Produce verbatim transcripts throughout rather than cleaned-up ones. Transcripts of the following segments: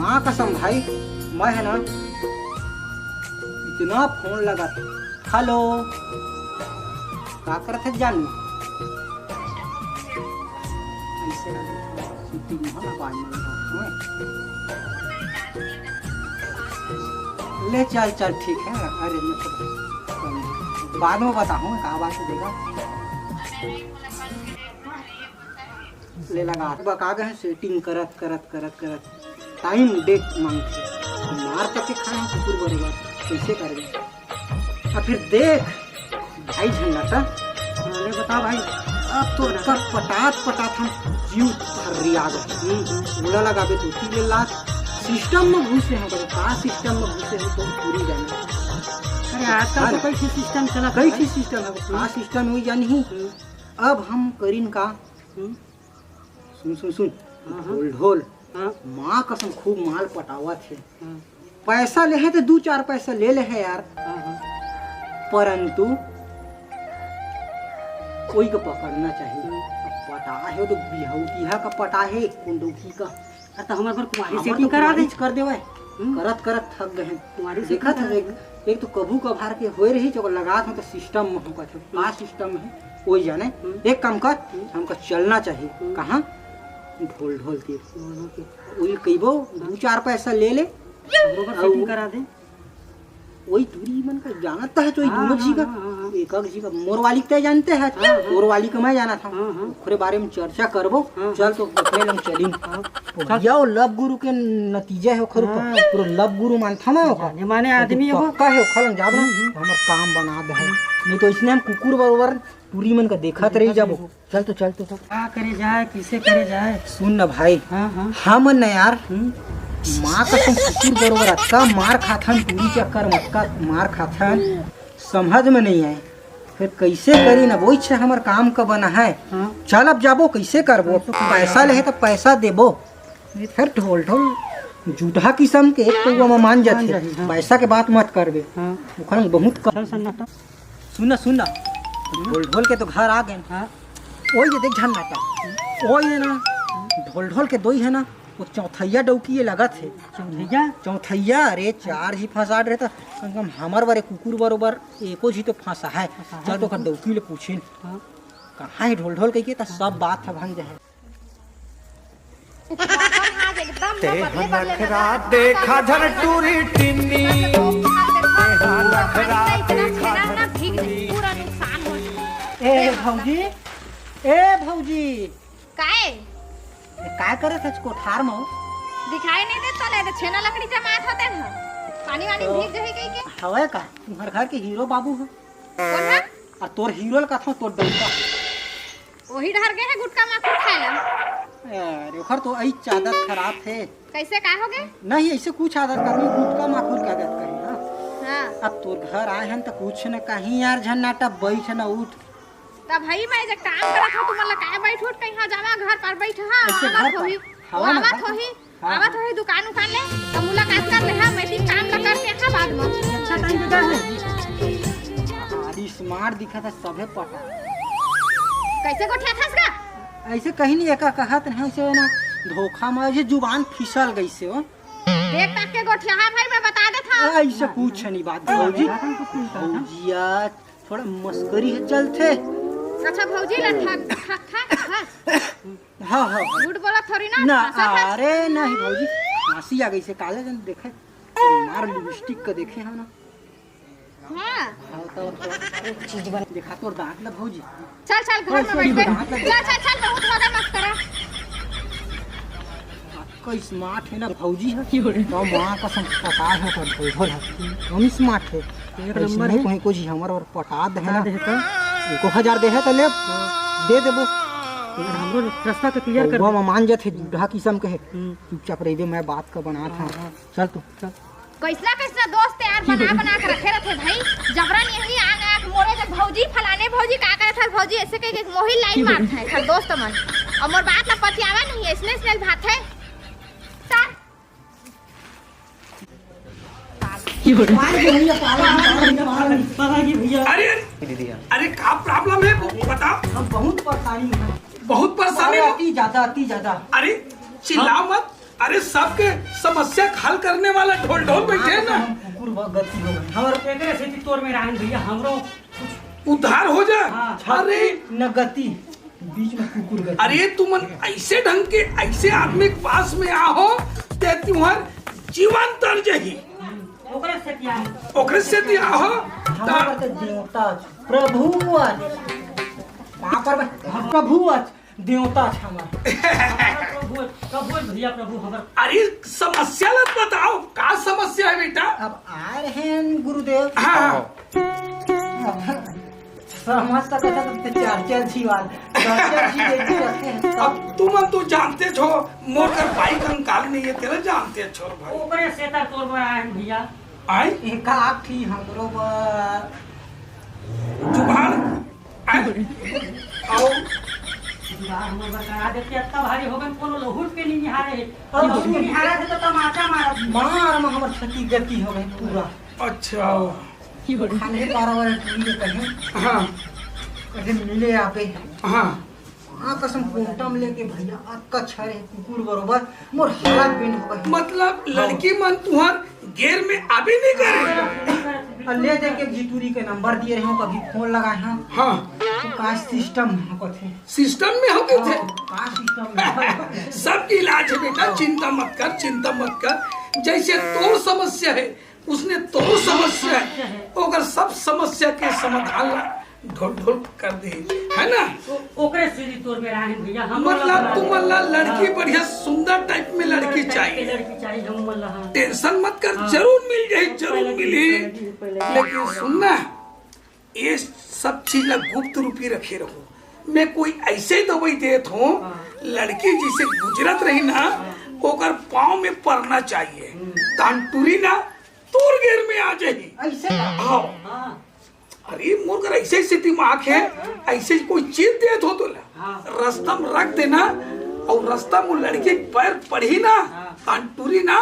हाँ कसम भाई, मैं है ना, इतना फोन लगा। हेलो, का करत है जानू? ऐसे ना देखो, सुती नहीं हो ना, बाद में बताऊँ। ले चल, चल, ठीक है। अरे, मैं तो बाद में बताऊँ, का बात है, देखा। ले लगा, बका गए हैं, सेटिंग करत, करत, करत, करत, टाइम डेट मांगथे। मार करके खाए हैं कुकुर बरोबर, कैसे करबे? अब फिर देख, भाई झंडाटा। हाँ, ले बता भाई। अब तो ओकर पटात पटात हम जीव फर्रिया गए। हम्म, हम्म। ओला लगाबे तो ओती ले लात। सिस्टम में घुसे हैं, बता, का सिस्टम में घुसे हैं, तो पूरी जाने। अरे, आजकल तो हाँ। कई ठे सिस्टम चला कई है। ठे सिस्टम है, का हम्म। सिस्टम हुई जानी ही। हम्म। अब हम करिन का? हम्म। सुन, सुन, सुन। हाँ, हाँ। ढोल, ढोल। हाँ। माँ कसम खूब माल पटावत हे। हाँ। पैसा ले हे तो दू चार पैसा ले ले हे यार। हाँ, हाँ। परंतु कोई को पकड़ना चाहिए। अब पटा हे तो बिहौतिहा का पटा हे, कुंडौकी का। अरे तो हमर बर कुंवारी हमर सेटिंग तो करा दे। कुंवारी कर देवे। हम्म। करत करत थक गए हैं। कुंवारी सेटिंग देखत करा है, दे। एक, एक तो कभू कभार के होए रही, जो लगात हो तो सिस्टम में होगा थे। का सिस्टम है, कोई जाने। हम्म। एक काम कर, हम्म। हमका चलना चाहिए। हम्म। कहाँ? ढोल ढोल के। ढोल ढोल के। वही कहिबो, दू चार पैसा ले ले। हमरो बर अउ सेटिंग करा दे। वही दूरी मन का जानत है, तो हाँ, दोनों जी हाँ, का, हाँ, हाँ। एक एक जी का, मोर वाली के तय जानते हैं, हाँ, हाँ। मोर वाली का मैं जाना था। हाँ, हाँ। ओकरे बारे में चर्चा करबो। हाँ, चल हाँ। तो अपने लंग चलिन। हाँ। ओ, चल। या वो लव गुरु के नतीजा है, ओखर ऊपर हाँ। पूरा लव गुरु मानथा मैं ओखर। जाने माने आदमी है वो। पक्का है, ओखर लंग जाब ना, हम्म, हम्म। हमर काम बना दे है। नहीं तो इसने हम कुकुर बरोबर टूरी मन का देखत रही जाबो। चल तो, चल तो, चल। का करे जाए, किसे करे जाए? सुन ना भाई, हाँ, हाँ। हमन न यार, हम्म। माँ कसम कुकुर बरोबर अतका मार खाथन, टूरी चक्कर में अतका मार खाथन, समझ में नहीं आए। फिर कैसे करी ना, वही छे हमर काम का बना है। हाँ। चल अब जाबो, कैसे करबो? कैसे करबो? पैसा ले है तो पैसा देबो। फिर ढोल ढोल जूठा किस्म के एक पौवा में मान मान जाथे। जाही, हाँ। पैसा के बात मत करबे। हाँ। ओखर में बहुत कम। चल सन्नाटा। सुन ना, सुन ना। ढोल ढोल के तो घर आ गए। हाँ। ओए ये देख झन्नाटा। ओए ये ना, ढोल ढोल के दोई है ना, वो चौथैया डौकी ये लगत है। चौथैया? चौथैया, अरे चार झी फंसाट रहे तो कम से कम हमर बारे कुकुर बरोबर एको झी तो फंसा है। फंसा है चल तो ओकर बिल्कुल। डौकी ले पूछिन। हाँ। कहाँ है ढोल ढोल कह के, तो सब बात है भंग है। एकदम ते बदले बदले नखरा लगा। देखा झन टूरी टिन्नी। ते हा नखरा देखा झन टूरी। पूरा नुकसान हो जाए। ए भौजी, ए भौजी। काहे? ए, काय करत हच कोठार म? दिखाई नहीं देता ले, तो छेना लकड़ी जमात होते हैं। पानी वानी तो भीग जाही कह के। हवे का? तुम्हार घर के हीरो बाबू हो। कौन है? आ तोर हीरो ल कथो तोर डौका। वही डर गए है गुटका माखुर खाए ला। अरे ओखर तो ऐच आदत खराब थे। कैसे का हो गए? नहीं ऐसे कुछ आदत करनी, गुटका माखुर के आदत करी ना। हाँ। अब तोर घर आए हैं तो कुछ न कहीं यार, झन्नाटा बैठ न उठ। तब भाई मैं जे काम करत हो, तुमन ला काय बैठ उठ कहीं? हाँ, जावा घर पर बैठ। हाँ, ऐसे घर आवत पर। होही, हवा वो ना आवत घर पर। होही, हाँ, आवत हाँ। होही दुकान उकान ले, तब मुलाकात कर ले। हाँ, मैं भी काम ला करके हाँ बाद में। अच्छा टाइम पे कर ले। अरे स्मार्ट दिखा था सभे पटा। कैसे गोठिया खास का? ऐसे कहीं नहीं एका कहत नहीं से ना, धोखा में जे जुबान फिसल गई से हो। देख ताक के गोठिया हाँ भाई, मैं बता देत हूँ। ऐसे कुछ नहीं बात भौजी। भौजिया थोड़ा मस्करी है चलथे। अच्छा भौजी ला ठक ठक ठक हंस। हाँ, हाँ, हाँ। झूठ बोला थोड़ी ना, ना, हंसा था। अरे नहीं भौजी, हंसी आ गई से काले जन देखे, मार लिपस्टिक का देखे हम ना। हाँ। हाँ, तो, तो एक चीज बन देखा तोर दांत ला भौजी। चल चल घर में बैठ। चल चल चल, बहुत हो गया मस्करा। कई स्मार्ट है ना भौजी है। तो माँ कसम पता है तो ढोल ढोल है। हम स्मार्ट है। एक नंबर है। कोई कोई हमर और पटा दे है ना। दे है तो? एको हजार दे है तो ले, दे देबो। हमरो रास्ता के क्लियर कर दे। मान जाथे बूढ़ा किसम के है। हम्म। चुपचाप रहिबे, मैं बात का बना था। हाँ, हाँ। चल तू। चल। कैसना कैसना दोस्त यार बना बना के रखे रहथे भाई। जबरन यही आग आग मोरे के भौजी फलाने भौजी का करे था भौजी ऐसे कह के मोहिल लाइन मारत है सर दोस्त मन। और मोर बात ला पतियावा नहीं है, इसने इसने भात है। सर। अरे, अरे, का प्रॉब्लम है वो बता। हम बहुत परेशानी है। बहुत परेशानी अरे, हो? अति ज्यादा, अति ज्यादा। अरे, चिल्लाओ मत। अरे, सबके समस्या के हल करने वाला ढोल ढोल बैठे हे ना। हम कुकुर ब-, गति हो गए। हमर एकरे सेती तोर में राहन भैया, हमरो कुछ उद्धार हो जाए। हाँ। अरे, न गति, बीच में कुकुर गति। अरे, तुमन ऐसे ढंग के, ऐसे आदमी के पास में आहो, ते तुहर जीवन तर जही। ओकरे सेती आए। ओकरे सेती आहो। हमर त देवता प्रभु आज। बाप रे, प्रभु आज। देवता छ हमर। प्रभु, प्रभु भैया, प्रभु हमर। अरे, समस्या ल बताओ, का समस्या हे बेटा? अब आ रहे हैं गुरुदेव। हाँ, हाँ। अब समझ सकत हस, तो चार चार जी वाल, चार चार जी देखते रहते हैं। अब तुमन तो जानते छो, मोर कर बाई कंकाल नहीं हे, तेला जानते छो भाई। ओकरे सेती तोर बर आए हैं भैया। आए? एकाक ठी हमरो बर जुगाड़। आए? आओ। जुगाड़ हमर बर करा देते, अतना भारी हो गए, कोनो लहुट के नहीं निहारे हे। अब लहुट के निहारे थे तो तमाचा मारत। मार में हमर क्षति गति हो गई पूरा। अच्छा। खाने पारा वाला टूरी के कहे। हाँ। कहे मिले आपे। हाँ। हाँ, कसम कोंटा में लेके भैया, अतका छरे कुकुर बरोबर मोर हालत बेन हो गए। मतलब, हाँ। लड़की मन तुहर गेर में आबे नहीं करे। और ले दे के जितूरी के नंबर दिए रहे हो, कभी फोन लगाए हैं। हाँ। तो का सिस्टम में हो कथे। सिस्टम में हो कथे। हाँ, का सिस्टम में। सब इलाज है बेटा, चिंता मत कर, चिंता मत कर। जैसे तोर समस्या है, उसने तोर समस्या है, ओकर सब समस्या के समाधान ला ढोल ढोल कर दे, है ना? ओ-, ओकरे सीधी तोर में राहन भैया, हम मतलब, लोग तुमन ला लड़की हाँ। बढ़िया सुंदर टाइप में लड़की सुंदर टाइप के चाहिए। लड़की चाहिए हम लोग ला, हाँ। टेंशन मत कर, हाँ। जरूर मिल जाए, जरूर पहले मिली। पहले पहले लेकिन सुन ना, ये सब चीज ला गुप्त रूपी रखे रहो। मैं कोई ऐसे दवाई देत हूँ, हाँ। लड़की जिसे गुजरत रही ना, हाँ। ओकर पाँव में पड़ना चाहिए। हम्म। तान टूरी ना तोर गेर में आ जाही। ऐसे का? हाँ। हाँ। अरे, मोर कर ऐसे ऐसे दिमाग है, ऐसे कोई चीज देत हो तो ला। हाँ। रस्ता में रख देना, और रस्ता में लड़की के पैर पड़ी ना, हाँ। तान टूरी ना,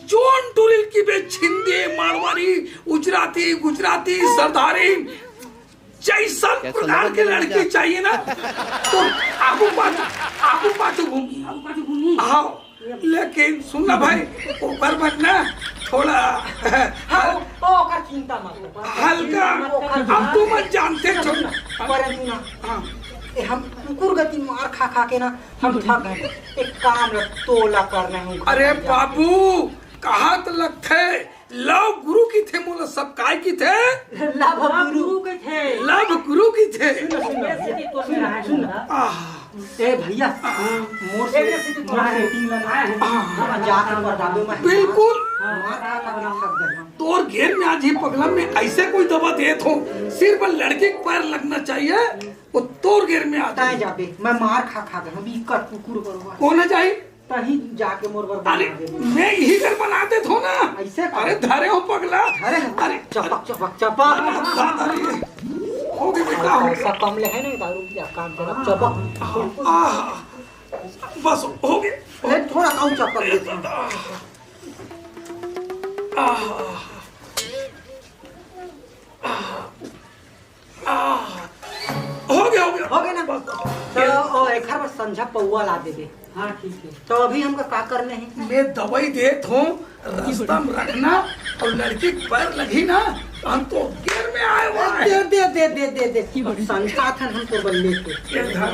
जोन टूरी ल कहिबे छिंदे, मारवाड़ी, उजराती, गुजराती, सरदारी, जैसन प्रकार के लड़की चाहिए ना, तो आगू पाछू, आगू पाछू घूमी। आगू पाछू घूमी। हाँ। लेकिन सुन ना भाई, ओकर मन ना थोड़ा हाँ, ओ, ओ, ओकर चिंता मत कर। हल्का, चिंता मत कर। अब तुमन जानते हो। सुन ना, पर सुन ना, हाँ। ए, हम कुकुर गति मार खा खा के ना, हम थक गए। एक काम ल तोला करना है। अरे बाबू, कहा तो लगथे, लव गुरु कथे, मोला सब काय कथे? लव गुरु कथे। लव गुरु कथे। सुन, सुन, सुन, सुन। आह। ए भैया, हाँ। मोर से ए, मोर से तीन लगा। हाँ। हम जाके बता दो मैं। बिल्कुल। हाँ। मार खा खा के थक गए हम। तोर गेर में आज ही पगला में ऐसे कोई दवा देत हो, सिर्फ लड़की के पैर लगना चाहिए, वो तोर गेर में आ तय जाए। जाबे, मैं मार खा खा गए हम, इकर कुकुर बरोबर। कौन है जाए? तही जाके मोर बर अरे, बना दे। मैं यही घर बना देत हो ना। ऐसे का? अरे, धरे हो पगला। धरे हो। अरे, चपक, चपक, चपक। अरे, हो गई बेटा, हो गई। पैसा कम ले है ना, दारू पिया काम चला, चपक। आह, बस, हो गई। ले, थोड़ा कम चपक ले। आह, आह, हो गया, हो गया। हो गया ना? बस, बस। तो, ओ, एक हर बार संझा पौवा ला देबे। हाँ, ठीक है। तो अभी हमका का करना है? मैं दवाई देत हूँ, रास्ता में रखना, और लड़की के पैर लगी ना, तो हम तो गेर में आए हुआ है। दे, दे, दे, दे, दे, दे। संझा थन हम तो बल्ले के। ये धर,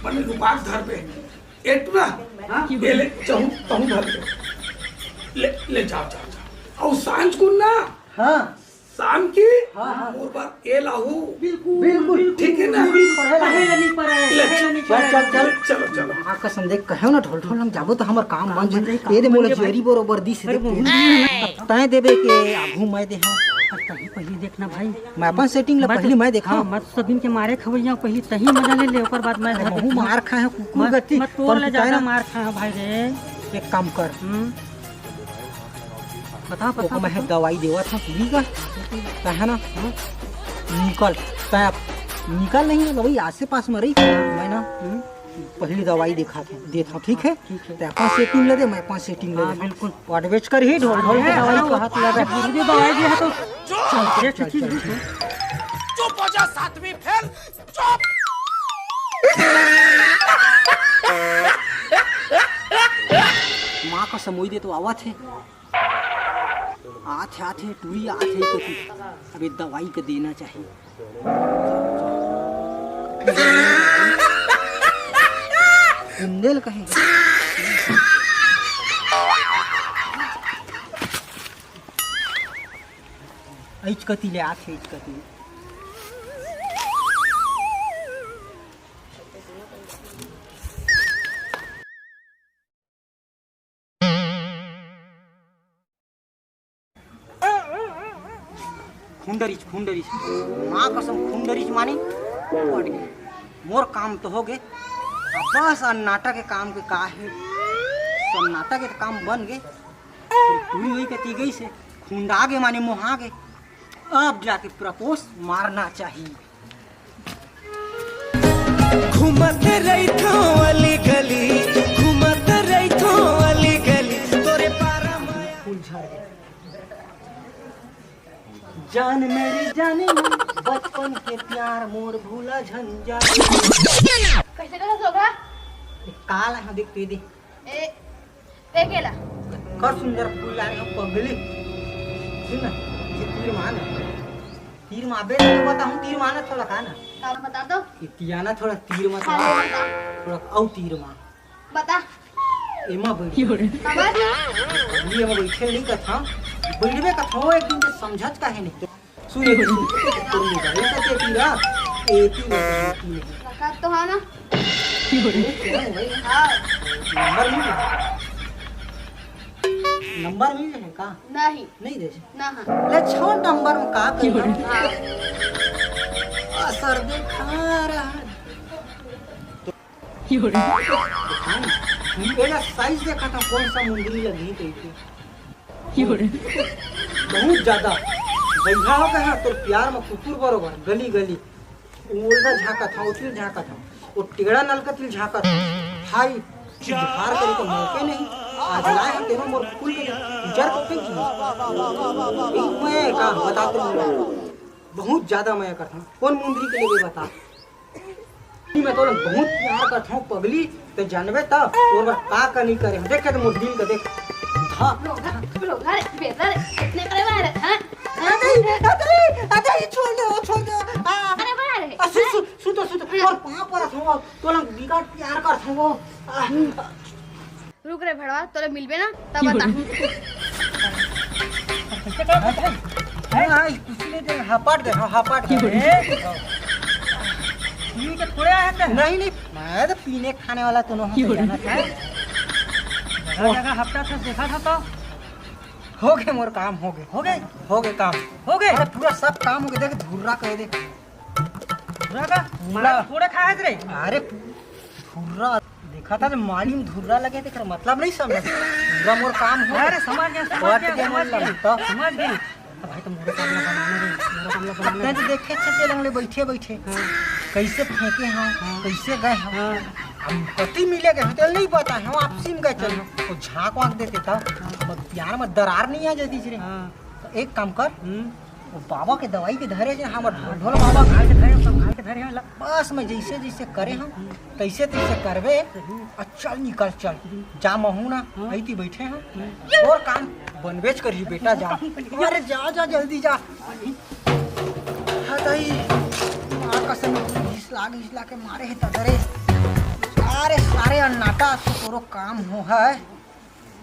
मैंने रुमाल धर पे। एक ना, हाँ? ये ले, चाहूँ, चाहूँ धर ले। ले, ले, जाओ, जाओ, जाओ। और सांझ को ना, हाँ। शाम की हाँ, हाँ। मोर बर ए लाहू। बिल्कुल, बिल्कुल। ठीक है ना? बिल्कुल, पढ़े ला। पढ़े ला नहीं पढ़े, ले, पढ़े ला नहीं चल, पढ़े। चल, चल। चलो, चलो। हाँ, कसम देख, कहे ना, ढोल ढोल हम जाबो तो हमर काम काम बन बन जाए। जाए, काम ए दे बन मोला जाए। ज्वेलरी बरोबर दिस अरे, दे। वो नहीं है। तय देबे के आगू मैं देहूँ। अब तही पहले देखना भाई। मैं अपन सेटिंग ला मैं तो पहले मैं देखा। हाँ, मैं तो सबिन के मारे खवैया पहले तही मजा ले ले, ओकर बाद मैं अरे, हर बहू देखूँ। मार खाए हैं कुकुर मैं, गति। मैं तोर पर ले तू ज्यादा ना मार खाए हैं भाई रे। एक काम कर। हम्म। बता, बता, ओको मैं बता। दवाई देवत हूँ, ठीक है? तै है ना? हाँ। निकल, तै निकल नहीं, मतलब, वही आसे पास में रही, मैं ना, हम्म। पहली दवाई देखा था, देता हूँ, ठीक है? ठीक है। तै अपन सेटिंग ले दे, मैं अपन सेटिंग ले हाँ, लेता हूँ। बिल्कुल। Advertise कर ही ढोल, ढोल के हाँ, दवाई हाँ, को हाथ लगा। जब गुरुदेव दवाई दिया है तो चल, चल, चल, चल, चल। चुप हो जा सातवीं फेल, चुप। समोई दे तो आवत हे। आथे, आथे, टूरी आथे कति। अबे दवाई के देना चाही। कुंदेल कहे। इचकती ले आथे, इचकती। खुंडरिच, खुंडरिच, माँ कसम खुंडरिच माने पट गे। मोर काम तो हो गे, अब बस अन्नाटा के काम के का हे, सन्नाटा के तो काम बन गे। टूरी होई कती गई से खुंडा गे माने मोहा गे। अब जाके प्रपोज मारना चाहिए। घूमत रहिथो अली गली, घूमत रहिथो अली गली, तोरे पारा माया। फूल झड़ गया। जान मेरी जाने मन, बचपन के प्यार मोर भूला झंझार। कैसे करा सोभा? काल है, देख, दे दे। ए, फेंकेला। का सुंदर फूल लाए हो पगली। सुन ना, ये तीर मान। तीर मार बे, तो बताऊं, तीर मार ना थोड़ा का ना। का बता दो। इतिया ना थोड़ा तीर मत खाली मार। बता। थोड़ा औ तीर मार। बता। एमा बैठ। का बात? ये एमा बैठे नहीं कथा। बैठबे कथा, एक दिन के समझत काहे नहीं। सुन, सुन, सुन, सुन, सुन, ये तो तेरा, ए, तीन, तीन, तीन। रखा तो है ना? हाँ। नंबर मिल गया? नंबर मिल गया का? नहीं। नहीं दे। ना हाँ। ले, छह नंबर में का कही? हाँ। असर देखा रहा। एला साइज देखा था, कौन सा मुंदरी लगी कही थी। बहुत ज्यादा बइहा हो गए हैं तोर प्यार में कुकुर बरोबर, गली गली। ओला झांकत हंव, ओती झांकत हंव, वो टेढ़ा नलकत ले झांकत हंव। हाय, सुधार करे के मौके नहीं। आज लाए हैं तेनो मोर फूल के जर के फेंक दिए। मैं का बताते हंव, बहुत ज्यादा मया करत हंव। कौन मुंदरी के लेबे बता। मैं तोला बहुत प्यार करत हंव पगली, ते जानबे त तोर बर का का नहीं करे हंव। देख के तो मोर दिल का देख। धा। रोगा, रोगा रे, बेटा रे, इतने बड़े मारे, हाँ? हाँ? अरे, अरे, अरे, छोड़ दो, छोड़ दो। आ, अरे, बड़ा रे। आ, सुन, सुन, सुन तो, सुन तो, हाँ। तोर पाँव परत हंव, तोला बिकट प्यार करत हंव। आ। रुक रे भड़वा, तोला मिलबे ना, तब बताहूँ। हाँ, हाँ, कुछ नहीं दे, हपाट दे, हाँ, हपाट दे। ए, पीने के थोड़े आया था? नहीं, नहीं, मैं तो पीने खाने वाला तो नहीं हूँ, जानत है। जगह जगह हपटत हस, देखत हस तो। हो गे मोर काम, हो गे। हो गे? हो गे काम। हो गे? अरे, पूरा सब काम हो गे, देख, धुर्रा कह दे। पूरा का? पूरा। मार थोड़े खाए रे। अरे, धुर्रा। देखा था ना, माली में धुर्रा लगे, तेकर मतलब नहीं समझ। पूरा मोर काम हो। अरे, समझ गया, समझ पट गया, के समझ मोर गया, लगता। समझ गया। अब भाई, तो मोरे काम ला बनाना रे, मोरे काम ला बनाना रे। तो देखे छे के लंगले बैठे बैठे। हाँ। कैसे फेंके हैं, हाँ। कैसे गए हैं। हाँ। अब कति मिले गए हैं, तो नहीं पता है, हम आपसी में गए चल। हाँ। तो झांक वांक देते था। हाँ। अब प्यार में दरार नहीं आ जाती रे। हाँ। तो एक काम कर, हम्म। वो बाबा के दवाई के धरे जे हमर ढोल, ढोल बाबा। घाल के धरे, सब घाल के धरे, ला। बस मैं जैसे जैसे करे हम, तैसे तैसे करबे। हम्म। आ चल निकल, चल। हम्म। जा महू ना, हाँ। अइती बैठे हम। हम्म। तोर काम बनबेच करही बेटा, जा। अरे जा, जा, जल्दी जा। हाँ दाई, माँ कसम, घिसला, घिसला के मारे हे तदरे। अरे सारे अन्नाटा, तो तोरो काम हो है।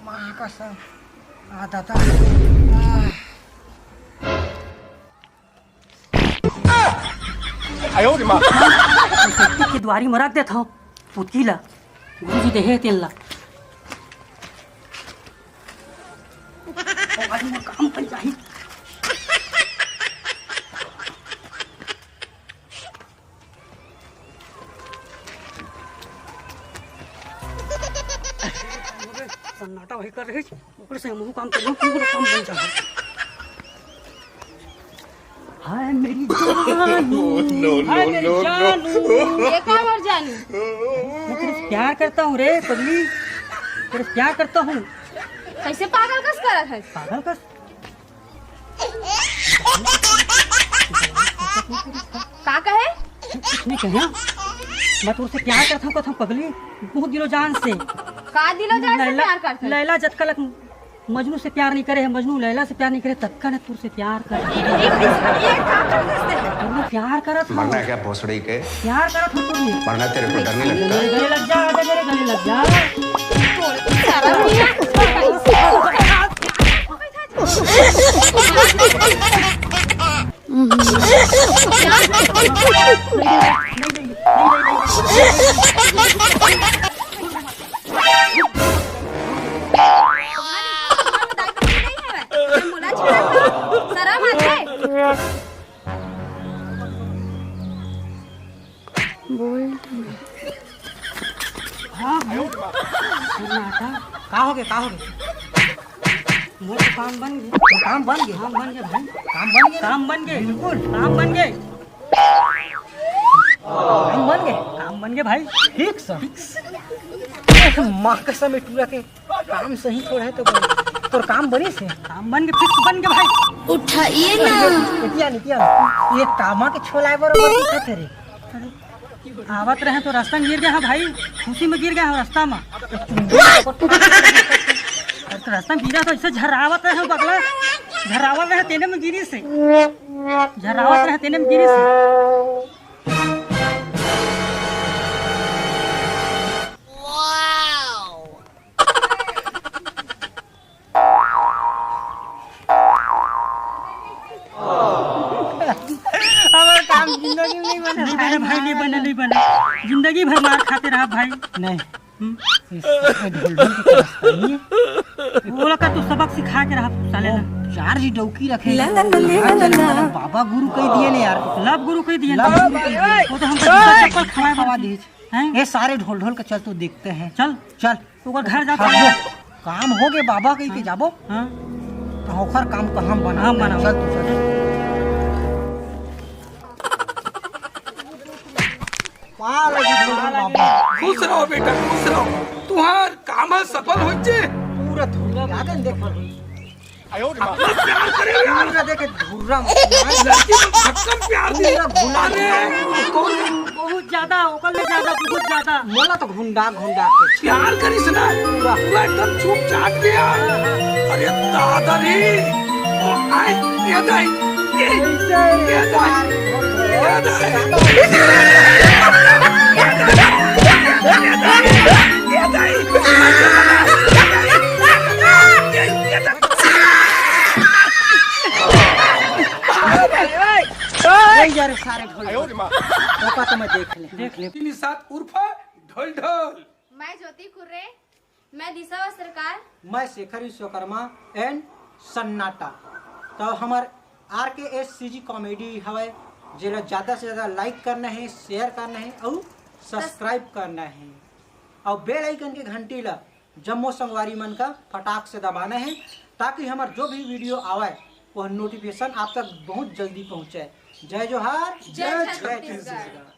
माँ कसम। आ दादा। आ। आयो रे माँ। के दुआरी म रख देत हव पुतकी ला, गुरुजी देहे तेन ला। आज मोर काम बन जाही। सन्नाटा वही कर रही, ओकरे से हमहू काम कर लूं, पूरा काम बन जाए। हाय मेरी जानू, no, no, हाय मेरी no, no। जानू। ये का मोर जानू? मैं तेरे से प्यार करता हूँ रे पगली, तेरे से प्यार करता हूँ। कैसे पागल कस करत है? पागल कस? का कहे? कुछ नहीं कहे। मैं तोर से प्यार करत हूँ, कथम पगली, बहुत दिलो जान से। का दिलो जान से लैला, प्यार करथे? लैला जतका लक मजनू से प्यार नहीं करे हे, मजनू लैला से प्यार नहीं करे, ततका ने तोर से प्यार कर। ये का करथे? अरे प्यार करत हूँ। मरना है क्या भोसड़ी के? प्यार करत हूँ तुझे। मरना तेरे को डर नहीं लगता? मेरे गले लग जा, आजा मेरे गले लग जा। सारा दुनिया। शरम आथे? बोल। हाँ भाई। सन्नाटा। का होगे, का होगे? मोर तो काम बन गे। तो काम बन गे? काम बन गे भाई। काम बन गे? काम बन गे। बिल्कुल। काम बन गे। काम बन गे? काम बन गे भाई। फिक्स? फिक्स। माँ कसम, ए टूरा के काम सही थोड़ा है तो बन। तोर काम बनिस हे? काम बन गे, फिक्स बन गे भाई। उठाइए ना। एतिया नहीं, एतिया। ये कामा के छोलाए बरोबर दिखत हे रे। आवत रहे तो रास्ता में गिर गया है भाई, खुशी में गिर गया है रास्ता में। अरे तो रास्ता में गिरा तो ऐसे झर्रावत रहे हो बगला, झर्रावत रहे तेने में गिरिस हे, झर्रावत रहे तेने में गिरिस हे। हमर काम जिंदगी में नहीं बने। नहीं बने भाई, नहीं बने, नहीं बने। जिंदगी भर मार खाते रहा भाई। नहीं। हम्म। इस, इस ढोल ढोल के रास्ता नहीं है। वो लगा तू सबक सिखा के रहा साले ना। चार जी डौकी रखे। ला, ला, ला, ला, ला, ला। बाबा गुरु कह दिए ने यार। लव गुरु कह दिए। लव गुरु कह दिए। वो तो हमको जूता चप्पल खवाए खवा बड़ा दिए। हैं? ये सारे ढोल ढोल के चल तो देखते हैं। चल। चल। ओकर घर जा। हाँ, वो काम हो गए, बाबा कह के जाबो। हाँ। तो ओकर काम को हम बना। हम बनाओ। चल तू, चल। पार लगी ढोल ढोल बाबा। खुश रहो बेटा, खुश रहो। तुम्हार काम ह सफल हो जे। पूरा धुर्रा याद है, देख। पूरा देखे धुर्रा। लड़की को भक्कम प्यार दे। पूरा भुला अरे, कौन? बहुत ज्यादा, ओकर ले ज्यादा, बहुत ज्यादा। मोला तो घुंडा, घुंडा के। प्यार करिस ना, वाह। पूरा एकदम चुप चाप गया। अरे दादा रे, ओ, आए, ये दाई, ये, ये दाई, ये दाई, ये दाई, ये दाई, ये दाई। नहीं जा रे सारे ढोल। ओका तो मैं देख ले। देख ले। तीन सात उर्फ ढोल ढोल। मैं ज्योति कुर्रे। मैं दिशा वस्त्रकार। मैं शेखर विश्वकर्मा and सन्नाटा। तो हमर आर के एस सी जी कॉमेडी हवय, जेला ज्यादा से ज्यादा लाइक करना है, शेयर करना है और सब्सक्राइब करना है और बेल आइकन के घंटी ला जम्मो संगवारी मन का फटाक से दबाना है, ताकि हमर जो भी वीडियो आवय, वह नोटिफिकेशन आप तक बहुत जल्दी पहुंचे। जय जोहार, जय जय छत्तीसगढ़। छत्तीसगढ़।